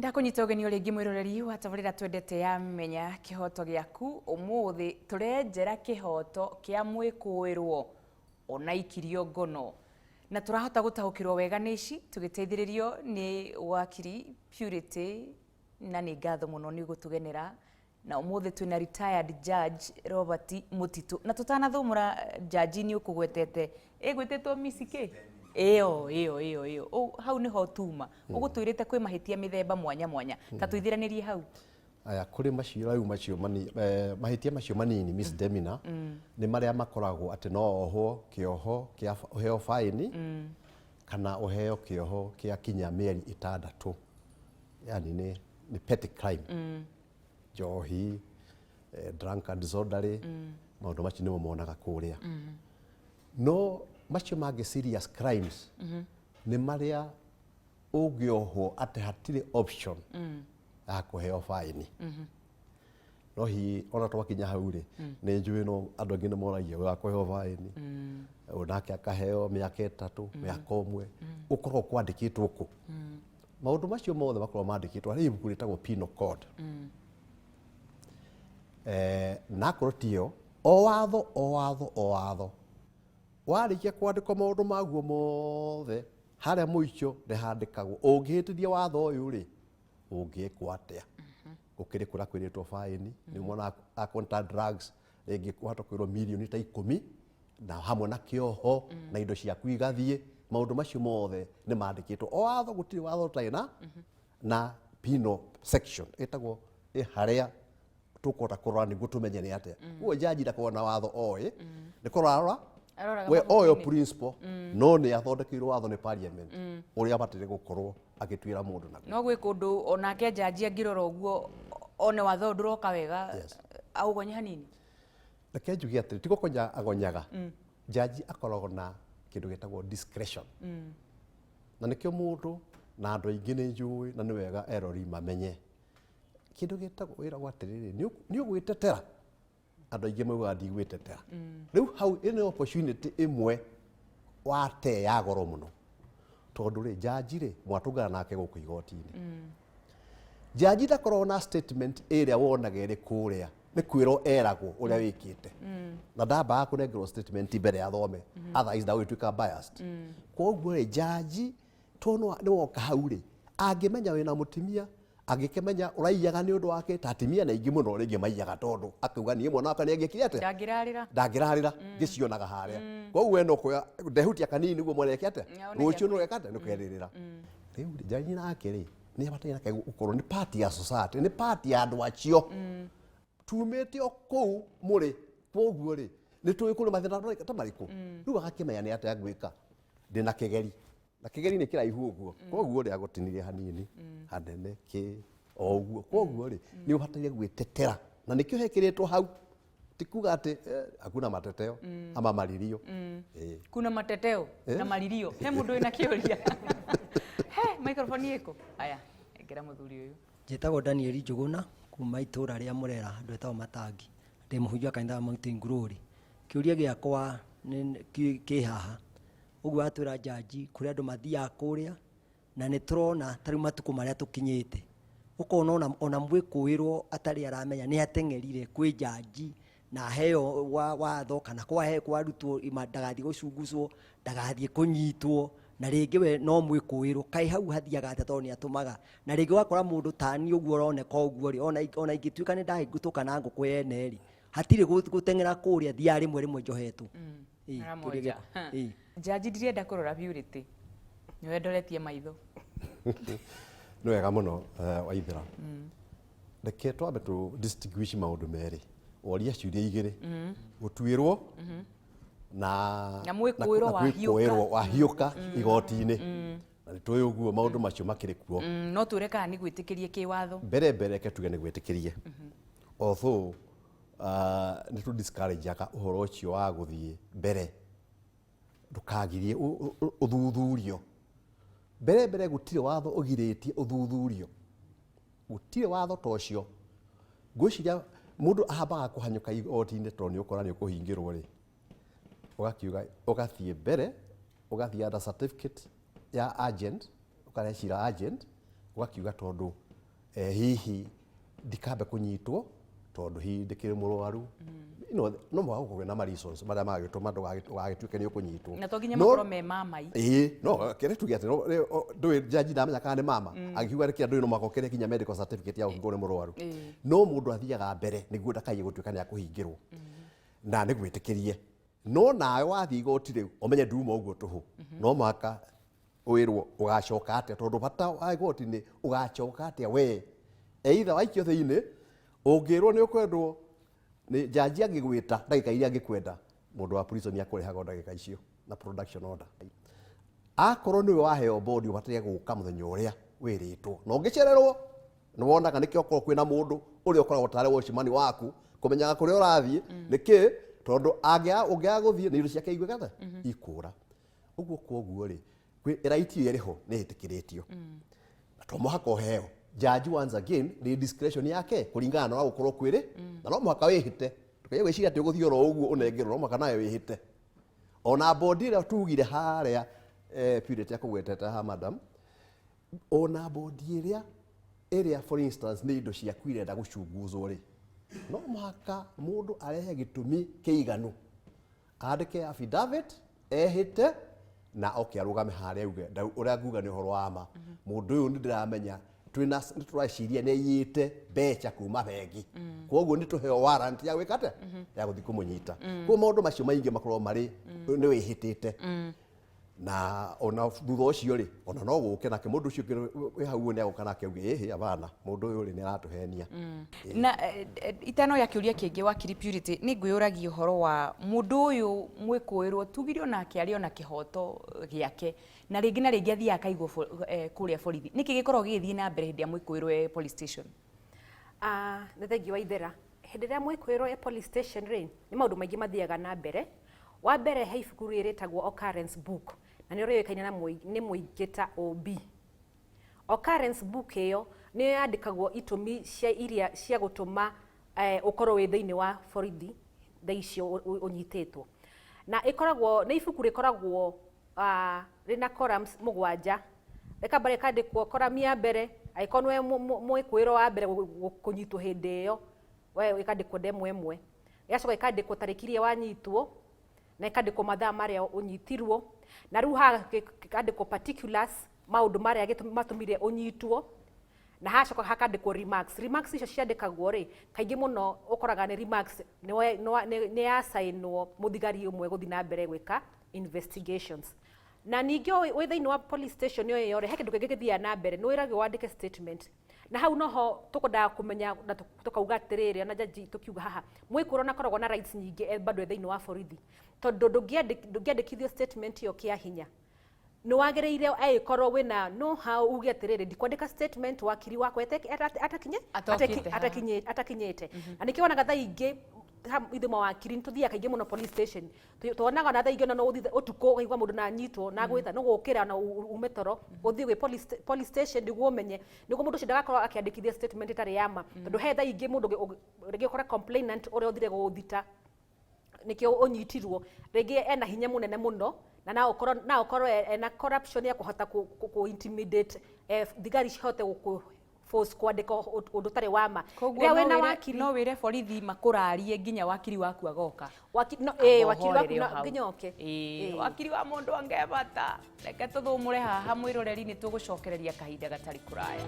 Ndakunyita ũgeni ũrĩ ĩngĩ mwĩroreri wa tabarĩra twendete ya Menya Kĩhoto Gĩaku. Ũmũthĩ tũrenjera kĩhoto kĩa mwĩkũĩrwo ona ikirio ngono, na tũrahota gũtaũkĩrwo wega nĩ ici tũgĩteithĩrĩrio nĩ wakiri Purity, na nĩ ngatho mũno nĩ gũtũgenera. Na ũmũthĩ twĩna retired judge Robert Mũtitũ, na tũtanathũmũra jaji nĩ ũkũgwetete ĩgwĩtĩtwo Miss kĩ ĩyo ĩyo ĩyo ĩyo. Hau nĩho tuma ũgũtwĩrĩte kwĩ mahĩtia mĩthemba mwanya mwanya, ta tũithĩranĩrie hau. Aya, kũrĩ macio rĩu macio mani, mahĩtia macio manini, misdemeanor, nĩ marĩa makoragwo atĩ no ohwo kĩoho kĩa ũheo baĩni kana ũheo kĩoho kĩa kinya mĩeri 6, yani nĩ petty crime, njohi, drunk and disorderly, maũndũ macio nĩmo monaga kũrĩa. No macio mangĩ, serious crimes, nĩ marĩa ũngĩohwo atĩ hatirĩ option ya kũheo baĩni. No hihi ona twakinya hau rĩ, nĩ njũĩ no andũ aingĩ nĩ moragia wa kũheo baĩni, nake akaheo mĩaka 3, mĩaka 1, gũkoragwo kwandĩkĩtwo kũ? Maũndũ macio mothe makoragwo mandĩkĩtwo harĩ ibuku rĩtagwo Penal Code. Na akorwo tiyo, o watho o watho o watho warĩkia kwandĩkwo maũndũ maguo mothe, harĩa mũico nĩ handĩkagwo ũngĩhĩtithia watho ũyũ rĩ, ũngĩkwo atĩa. Gũkĩrĩ kũrĩa kwĩrĩtwo baĩni, nĩ mwana akorwo nĩ ta drugs, rĩngĩ wahota kwĩrwo mirioni ta 10 na hamwe na kĩoho na indo ciaku igathiĩ. Maũndũ macio mothe nĩ mandĩkĩtwo o watho, gũtirĩ watho ũtarĩ na penal section ĩtagwo ĩ harĩa tũkũhota kũrora nĩguo tũmenye nĩ atĩa. Koguo jaji ndakoragwo na watho oĩ nĩ kũrora arora Aroraga we oyo mabuku-inĩ. Principle, no nĩ athondekeirwo watho nĩ parliament ũrĩa abataire gũkorwo agĩtuĩra mũndũ naguo. No gwĩ kũndũ onake jaji angĩrora ũguo one watho ũyũ ndũroka wega, aũgonye hanini. Reke njuge atĩrĩ, ti gũkonya agonyaga. Jaji akoragwo na kĩndũ gĩtagwo discretion, na nĩkĩo mũndũ na andũ aingĩ nĩ njũĩ, na nĩ wega erori mamenye kĩndũ gĩtagwo wĩragwo atĩrĩrĩ, nĩ ũgwĩtetera. Andũ aingĩ maugaga ndigwĩtetera. Rĩu hau ĩno nĩ opportunity ĩmwe wate ya goro mũno, tondũ rĩ, jaji rĩ, mwatũngana nake gũkũ igoti-inĩ, jaji ndakoragwo na statement ĩrĩa wonaga ĩrĩ kũrĩa, nĩ kwĩrwo eragwo ũrĩa wĩkĩte, na ndambaga kũnengerwo statement mbere ya thome, otherwise ndagũgĩtuĩka biased. Koguo rĩ, jaji tondũ nĩ woka hau rĩ, angĩmenya wĩna mũtumia, angĩkĩmenya ũraiyaga nĩ ũndũ wake, ta atumia nĩ aingĩ mũno rĩngĩ maiyaga tondũ akauga niĩ mwana wakwa nĩ angĩkire atĩa, ndangĩrarĩra. Ndangĩrarĩra ngĩcionaga harĩa. Koguo we no kuoya ndehutia kanini nĩguo mwana eke atĩa, One rũciũ kĩa nĩ ũgeka atĩa, nĩ ũkerĩrĩra. Rĩu rĩ, jaji nake rĩ, nĩ abataire nake gũkorwo nĩ part ya society, nĩ part ya andũ acio tumĩte o kũu mũrĩ. Koguo rĩ, nĩ tũĩ kũrĩ mathĩna ta marĩkũ. Rĩu agakĩmenya nĩ atĩa ngwĩka ndĩna kĩgeri, na kĩgeri nĩ kĩraihu ũguo, koguo rĩ, agũtinirie hanini hanene kĩ o ũguo. Koguo rĩ, nĩ ũbataire gwĩtetera, na nĩkĩo hekĩrĩtwo hau, ti kuga atĩ hakuna mateteo ama maririo. Kuna mateteo na maririo. He mũndũ wĩna kĩũria? He microphone ĩkũ? Aya, engera mũthuri ũyũ. Njĩtagwo Daniel Njũgũna kuma itũũra rĩa Mũrera, handũ hetagwo Matangi. Ndĩ mũhunjia wa kanitha wa Mountain Glory. Kĩũria gĩakwa nĩ kĩ haha. Ũguo watwĩra njanji kũrĩ andũ mathiaga kũrĩa, na nĩ tũrona ta rĩu matukũ marĩa tũkinyĩte. Ũkona ona mwĩkũĩrwo atarĩ aramenya nĩ ateng'erire kwĩ njanji na aheo watho kana kwarutwo ndagathiĩ gũcunguzwo, ndagathiĩ kũnyitwo, na rĩngĩ we no mwĩkũĩrwo. Kaĩ hau hathiaga atĩa tondũ nĩ atũmaga? Na rĩngĩ ũgakora mũndũ tani ũguo ũroneka ũguo rĩ, ona ingĩtuĩka nĩ ndahĩtũka na ngũkũ yene rĩ, hatirĩ gũteng'era kũrĩa, thiaga rĩmwe rĩmwe njohetwo. Mara Kĩũria moja. gĩakwa. Jaji, ndirenda kũrora Purity, nĩwe ndoretie maitho. Nĩ wega mũno, Waithera. Reke twambe tũ distinguish maũndũ merĩ. Woria ciũria igĩrĩ, gũtuĩrwo na Na mwĩkũĩrwo na wahiũka. mwĩkũĩrwo wahiũka igoti-inĩ, na nĩ tũĩ ũguo maũndũ macio makĩrĩ kuo. No twĩre kana nĩ gwĩtĩkĩrie kĩwatho. Mbere mbere reke tuge nĩ gwĩtĩkĩrie, although nĩ tũ discourage-aga ũhoro ũcio wa gũthiĩ mbere, ndũkagirie ũthuthurio mbere mbere. Gũtirĩ watho ũgirĩtie ũthuthurio, gũtirĩ watho ta ũcio. Ngwĩciria mũndũ ahambaga kũhanyũka igoti-inĩ tondũ nĩ ũkora nĩ ũkũhingĩrwo rĩ, ũgakiuga ũgathiĩ mbere, ũgathiĩ under certificate ya agent, ũkarehe cira agent, ũgakiuga tondũ Hihi ndikambe kũnyitwo tondũ hihi ndĩkĩrĩ mũrwaru. No mũhaka gũkorwo na ma reasons marĩa magĩtũma ndũgagĩtuĩke nĩ ũkũnyitwo. Na to nginya No- makorwo me mamai. Ĩĩ, no kĩrĩa tuge atĩ ndũĩ jaji ndamenya kana nĩ mama angiuga nĩkĩa ndũĩ no mũhaka ũkĩrĩhe nginya medical certificate ya kũhingwo nĩ mũrwaru. No mũndũ athiaga mbere nĩguo ndakaiye gũtuĩka nĩ akũhingĩrwo na nĩ gwĩtĩkĩrie. No nawe wathiĩ igoti rĩu ũmenye nduma ũguo tũhũ, no mũhaka wĩrwo ũgacoka atĩa, tondũ bata wa igoti nĩ ũgacoka atĩa we either waikio thĩinĩ ũngĩrwo nĩ ũkwendwo nĩ jaji angĩgwĩta ndagĩka iria angĩkwenda, mũndũ wa prison nĩ akũrehaga o ndagĩka icio na production order. Akorwo nĩwe waheo bond, ũbataire gũka mũthenya ũrĩa wĩrĩtwo, na ũngĩcererwo nĩ wonaga nĩkĩo okorwo kwĩna mũndũ ũrĩa ũkoragwo tarĩ watchman waku kũmenyaga kũrĩa ũrathiĩ nĩkĩ, tondũ ũngĩaga gũthiĩ nĩ indo ciake igwĩkate ikũra ũguo. Koguo rĩ, kwĩ right ĩyo ĩrĩ ho nĩ ĩtĩkĩrĩtio na to mũhaka ũheo. Jaji once again nĩ discretion yake kũringana na gũkorwo kwĩrĩ, na no mũhaka wĩhĩte. Ndũkaige gwĩciria atĩ ũgũthiĩ oro ũguo ũnengerwo, no mũhaka nawe wĩhĩte. Ona bond ĩrĩa tugire harĩa, Purity akũgwetete haha, madam, ona bond ĩrĩa for instance nĩ indo ciaku irenda gũcunguzwo rĩ, no mũhaka mũndũ arehe gĩtũmi kĩiganu, andĩke affidavit, ehĩte na oke arũgame harĩa auge, "Ũrĩa nguga nĩ ũhoro wa ma. Mũndũ ũyũ nĩ ndĩramenya twĩna nĩ tũreciria nĩ aiyĩte mbeca kuma bengi, koguo nĩ tũheo warrant ya gwĩka atĩa, ya gũthiĩ kũmũnyita." Koguo maũndũ macio maingĩ makoragwo marĩ nĩ wĩhĩtĩte, na ona thutha ũcio rĩ, ona no gũke nake mũndũ ũcio ũngĩ wĩ hau nĩ agoka nake auge, "Ĩhĩ, abana, mũndũ ũyũ rĩ nĩ aratũhenia." Na itanoya kĩũria kĩngĩ, wakiri Purity, nĩ ngwĩyũragia ũhoro wa mũndũ ũyũ mwĩkũĩrwo tugire onake arĩ ona kĩhoto gĩake, na rĩngĩ na rĩngĩ athiaga akaigwo kũrĩa borithi. Nĩkĩ gĩkoragwo gĩgĩthiĩ na mbere hĩndĩ ya mwĩkũĩrwo e police station? Ah, nĩ thengiũ wa ithera. Hĩndĩ ĩrĩa mwĩkũĩrwo e police station rĩ, nĩ maũndũ maingĩ mathiaga na mbere. Wa mbere, he ibuku rĩrĩ rĩtagwo occurrence book, na nĩ rĩũĩkaine na nĩ mũingĩ ta OB. Occurrence book ĩyo nĩyo yandĩkagwo itũmi cia iria cia gũtũma ũkorwo wĩ thĩinĩ wa borithi thaa icio ũnyitĩtwo. Na ĩkoragwo nĩ ibuku rĩkoragwo rĩna columns mũgwanja. Rĩkamba rĩkandĩkwo column ya mbere, angĩkorwo nĩwe mwĩkũĩrwo wa mbere kũnyitwo hĩndĩ ĩyo, we ĩkandĩkwo ndemwa ĩmwe. Ĩgacoka ĩkandĩkwo tarĩki iria wanyitwo, na ĩkandĩkwo mathaa marĩa ũnyitirwo, na rĩu haha gĩkandĩkwo particulars, maũndũ marĩa matũmire ũnyitwo, na hacoka hakandĩkwo remarks. Remarks icio ciandĩkagwo rĩ, kaingĩ mũno ũkoraga nĩ remarks nĩ yacainwo mũthigari ũmwe gũthiĩ na mbere gwĩka investigations. Na ningĩ wĩ thĩinĩ wa police station ĩyo rĩ, he kĩndũ kĩngĩ gĩthiaga na mbere, nĩ wĩragwo wandĩke statement, na hau noho tũkwendaga kũmenya na tũkauga atĩrĩrĩ, ona jaji tũkiuga haha, mwĩkũrwo akoragwo na rights nyingĩ bado e thĩinĩ wa borithi, tondũ ndũngĩandĩkithio statement ĩyo kĩa hinya. Nĩ wagĩrĩire angĩkorwo wĩna know how uge atĩrĩrĩ, "Ndikwandĩka statement wakiri wakwa Atokĩte haha." Atakinyĩte. Na nĩkĩo wonaga thaa ingĩ ithuĩ mawakiri nĩ tũthiaga kaingĩ mũno police station. Tuonaga ona thaa ingĩ ona no ũthiĩ ũtukũ ũkaigua mũndũ na anyitwo na gwĩta no gũkĩra na ume toro ũthiĩ gwĩ police station nĩguo ũmenye, nĩguo mũndũ ũcio ndagakorwo akĩandĩkithia statement ĩtarĩ ya ma, tondũ he thaa ingĩ mũndũ rĩngĩ ũkora complainant ũrĩa ũthire gũthita nĩkĩo ũnyitirwo rĩngĩ ena hinya mũnene mũno, na no ũkorwo ena corruption ya kũhota kũ intimidate thigari cihote gũkũ force kwandĩka ũndũ ũtarĩ wa ma. Koguo Rĩrĩa no wĩna wĩre wakiri no wĩre borithi makũrarie nginya wakiri waku agoka. No, wakiri waku Ũhorere o hau. nginya oke. Ĩĩ, wakiri wa mũndũ angebata. Reke tũthũmũre haha, mwĩroreri, nĩ tũgũcokereria kahinda gatarĩ kũraya.